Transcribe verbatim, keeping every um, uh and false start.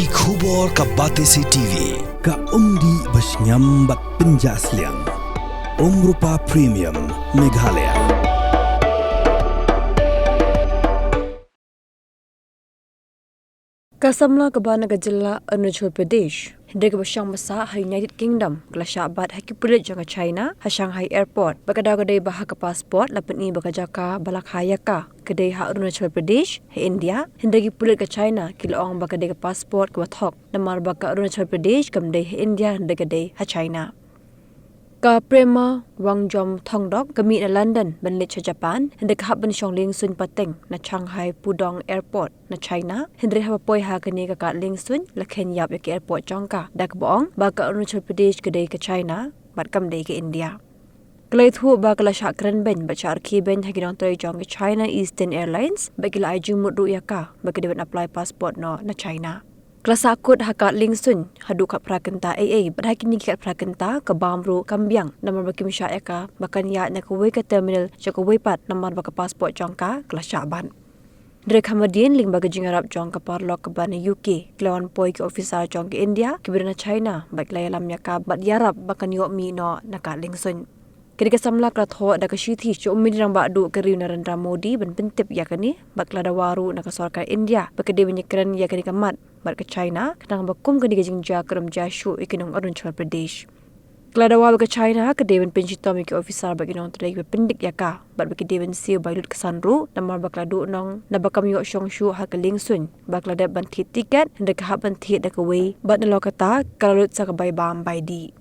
Ki khubor ka Batesi T V, ka umdih bashngiam bad pynjah sliang. Umrupa Premium, Meghalaya. Ka samla kaba na ka jylla Arunachal Pradesh, hynrei kaba shong basa ha United Kingdom, ka la shah bat ha ki pulit jong ka China ha Shanghai Airport, bad ka daw ka dei ba ha ka passport la pyni ba ka jaka ba la kha ïa ka ka dei ha Arunachal Pradesh ha India, hynrei ki pulit ka China ki la ong ba ka dei ka passport kaba thok, namar ba ka Arunachal Pradesh kam dei ha India hynrei ka dei ha China. Ka Prema Wangjom Thongdok ka mih na London ban leit sha Japan, hynrei ka hap ban shong liengsuiñ pateng na Shanghai Pudong Airport na China, hynrei haba poi ha kane ka kad liengsuiñ la kheiñ ïap ïa ka airport jong ka da kaba ong ba ka Arunachal Pradesh ka dei ka China bad kam dei ka India. Ka la ïathuh ba ka la shah kren beiñ bad shah rkhie beiñ ha ki nongtrei jong ka China Eastern Airlines bad ki la ai jingmut ruh ïa ka ba ka dei ban apply passport noh na China. Ka la sahkut ha kad liengsuiñ haduh khatphra kynta eiei, bad ha kine ki khatphra kynta ka bam ruh kam biang namar ba kim shah ïa ka ba kan ïaid na kawei ka terminal sha kawei pat namar ba ka passport jong ka ka la shah bat. Hynrei ka hadien lyngba ka jingïarap jong ka paralok kaba na U K, ki la wan poi ki officer jong ka India kiba don ha China bad ki la ïalam ïa ka bad ïarap ba kan ïoh mih noh na kad liengsuiñ. Kane ka samla ka la thoh da ka shithi sha u Myntri Rangbah Duh ka ri u Narendra Modi ban pyntip ïa kane, bad ka la dawa ruh na ka sorkar India ba ka dei ban ïakren ïa kane ka mat bad ka China, khnang ba kum kane ka jingjia kan ym jia shuh ïa ki nong Arunachal Pradesh. Ka la dawa ba ka China ka dei ban pynshitom ïa ki officer bad ki nongtrei kiba pyndik ïa ka, bad ba ki dei ban siew ba lut ka san ruh namar ba ka la duhnong naba kam ïoh shong shuh ha ka liengsuiñ, ba ka la dep ban thied tiket hynrei ka hap ban thied da kawei, bad nalor kata ka la lut sa ka bai bam bai dih.